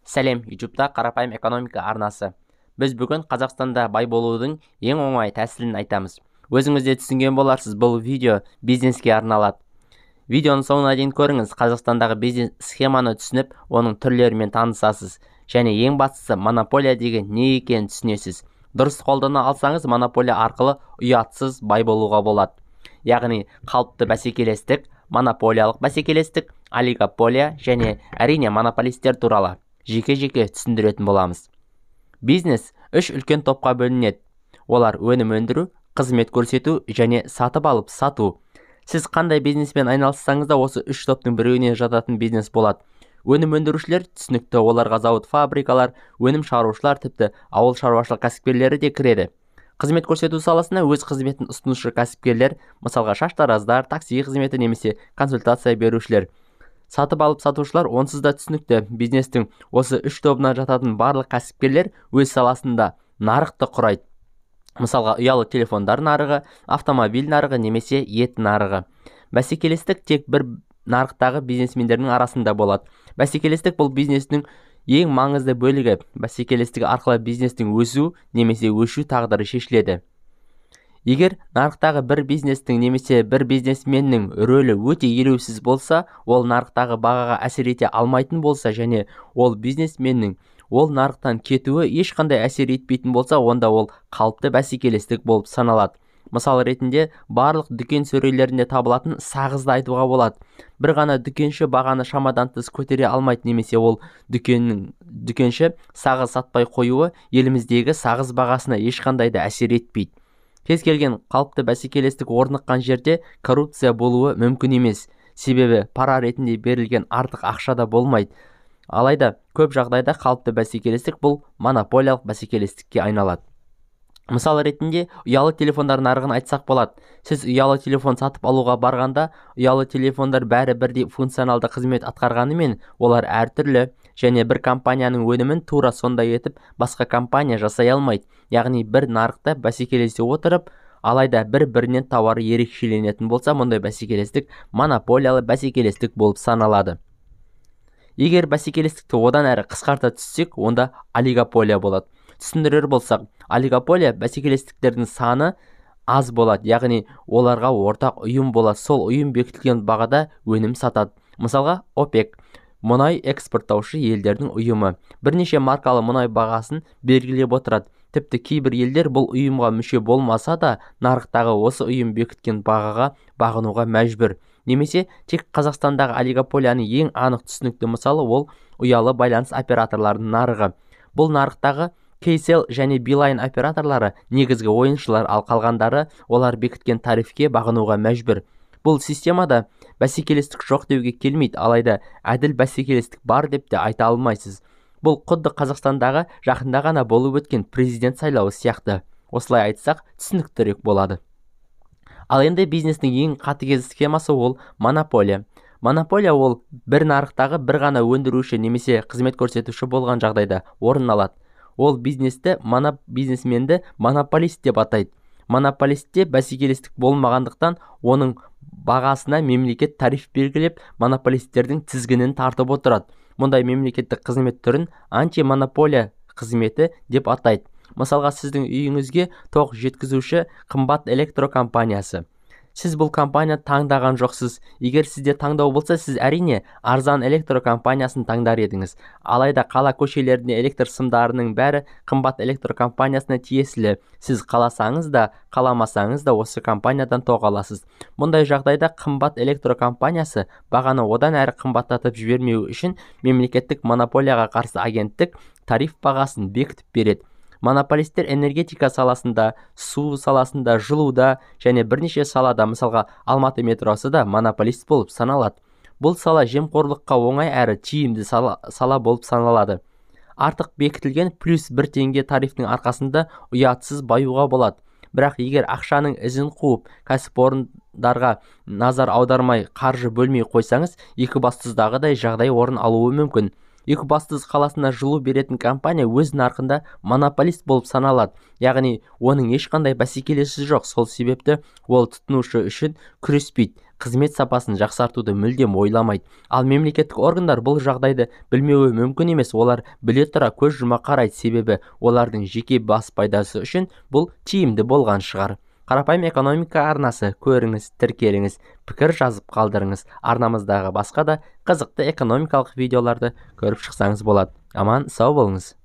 Сәлем, YouTube'та Қарапайым экономика арнасы. Біз бүгін Қазақстанда бай болудың ең оңай тәсілін айтамыз. Өзіңіз де түсінген боларсыз, бұл видео бизнеске арналады. Видеоның соңына дейін көріңіз, Қазақстандағы бизнес схеманы түсініп, оның түрлерімен танысасыз. Және ең бастысы, монополия деген не екенін түсінесіз. Дұрыс қолдана алсаңыз, монополия арқылы ұятсыз бай болуға болады. Яғни қалыпты бәсекелестік, монополиялық бәсекелестік, олигополия және әрине монополистер туралы жеке-жеке түсіндіретін боламыз. Бизнес үш үлкен топқа бөлінеді. Олар өнім өндіру, қызмет көрсету және сатып алып сату. Сіз қандай бизнеспен айналыссаңыз да, осы үш топтың біреуіне жататын бизнес болады. Өнім өндірушілер түсінікті, оларға зауыт, фабрикалар, өнім шығарушылар, тіпті ауыл шаруашылық кәсіпкерлері де кіреді. Қызмет көрсету саласына өз қызметін ұсынушы кәсіпкерлер, мысалға шаштараздар, такси қызметі немесе консультация берушілер. Сатып алып сатушылар онсыз да түсінікті. Бизнестің осы үш тобына жататын барлық кәсіпкерлер өз саласында нарықты құрайды. Мысалға ұялы телефондар нарығы, автомобиль нарығы немесе ет нарығы. Бәсекелестік тек бір нарықтағы бизнесмендердің арасында болады. Бәсекелестік бұл бизнестің ең маңызды бөлігі. Бәсекелестік арқылы бизнестің өсу немесе өшу тағдыры шешіледі. Егер нарықтағы бір бизнестің немесе бір бизнесменнің рөлі өте елеусіз болса, ол нарықтағы бағаға әсер ете алмайтын болса және ол бизнесменнің ол нарықтан кетуі ешқандай әсер етпейтін болса, онда ол қалыпты бәсекелестік болып саналады. Мысал ретінде барлық дүкен сөрелерінде табылатын сағызды айтуға болады. Бір ғана дүкенші бағаны шамадан тыс көтере алмайды немесе ол дүкенші сағыз сатпай қоюы еліміздегі сағыз бағасына ешқандай да әсер етпейді. Кез келген қалыпты бәсекелестік орныққан жерде коррупция болуы мүмкін емес. Себебі пара ретінде берілген артық ақша да болмайды. Алайда көп жағдайда қалыпты бәсекелестік бұл монополиялық бәсекелестікке айналады. Мысал ретінде ұялы телефондар нарығын айтсақ болады. Сіз ұялы телефон сатып алуға барғанда, ұялы телефондар бәрі бірдей функционалды қызмет атқарғанымен, олар әртүрлі және бір компанияның өнімін тура сондай етіп басқа компания жасай алмайды. Яғни бір нарықта бәсекелесе отырып, алайда бір-бірінен тауары ерекшеленетін болса, мұндай бәсекелестік монополиялы бәсекелестік болып саналады. Егер бәсекелестікті одан әрі қысқарта түссек, онда олигополия болады. Түсіндірер болсақ, олигополия бәсекелестіктердің саны аз болады, яғни оларға ортақ ұйым болады, сол ұйым бекітілген бағада өнім сатады. Мысалға, ОПЕК мұнай экспорттаушы елдердің ұйымы. Бірнеше маркалы мұнай бағасын белгілеп отырады. Тіпті кейбір елдер бұл ұйымға мүше болмаса да, нарықтағы осы ұйым бекіткен бағаға бағынуға мәжбүр. Немесе тек Қазақстандағы олигополияның ең анық түсінікті мысалы ол ұялы байланыс операторларының нарығы. Бұл нарықтағы Kcell және Beeline операторлары негізгі ойыншылар, ал қалғандары олар бекіткен тарифке бағынуға мәжбүр. Бұл системада бәсекелестік жоқ деуге келмейді, алайда әділ бәсекелестік бар деп те айта алмайсыз. Бұл құдды Қазақстандағы жақында ғана болып өткен президент сайлауы сияқты. Осылай айтсақ, түсініктірек болады. Ал енді бизнестің ең қатыгез схемасы ол монополия. Монополия ол бір нарықтағы бір ғана өндіруші немесе қызмет көрсетуші болған жағдайда орын алады. Ол бизнесті, бизнесменді монополист деп атайды. Монополистте бәсекелестік болмағандықтан оның бағасына мемлекет тариф белгілеп, монополистердің тізгінін тартып отырады. Мұндай мемлекеттік қызмет түрін антимонополия қызметі деп атайды. Мысалға, сіздің үйіңізге тоқ жеткізуші қымбат электрокомпаниясы. Сіз бұл компания таңдаған жоқсыз. Егер сізде таңдау болса, сіз әрине арзан электрокомпаниясын таңдар едіңіз. Алайда қала көшелерінде электр сымдарының бәрі қымбат электрокомпаниясына тиесілі. Сіз қаласаңыз да, қаламасаңыз да осы компаниядан тоқ аласыз. Мұндай жағдайда қымбат электрокомпаниясы бағаны одан әрі қымбаттатып жібермеу үшін мемлекеттік монополияға қарсы агенттік тариф бағасын бекітіп береді. Монополистер энергетика саласында, су саласында, жылуда және бірнеше салада, мысалға Алматы метросы да монополист болып саналады. Бұл сала жемқорлыққа оңай әрі тиімді сала болып саналады. Артық бекітілген плюс 1 теңге тарифтің арқасында ұятсыз баюға болады. Бірақ егер ақшаның ізін қуып, кәсіпорындарға назар аудармай қаржы бөлмей қойсаңыз, Екібастұздағыдай жағдай орын алуы мүмкін. Екібастұз қаласына жылу беретін компания өз нарқында монополист болып саналады, яғни оның ешқандай бәсекелесі жоқ. Сол себепті ол тұтынушы үшін күреспейді, қызмет сапасын жақсартуды мүлдем ойламайды. Ал мемлекеттік органдар бұл жағдайды білмеуі мүмкін емес, олар біле тұра көз жұма қарайды, себебі олардың жеке бас пайдасы үшін бұл тиімді болған шығар. Қарапайым экономика арнасы, көріңіз, тіркеліңіз, пікір жазып қалдырыңыз. Арнамыздағы басқа да қызықты экономикалық видеоларды көріп шықсаңыз болады. Аман сау болыңыз.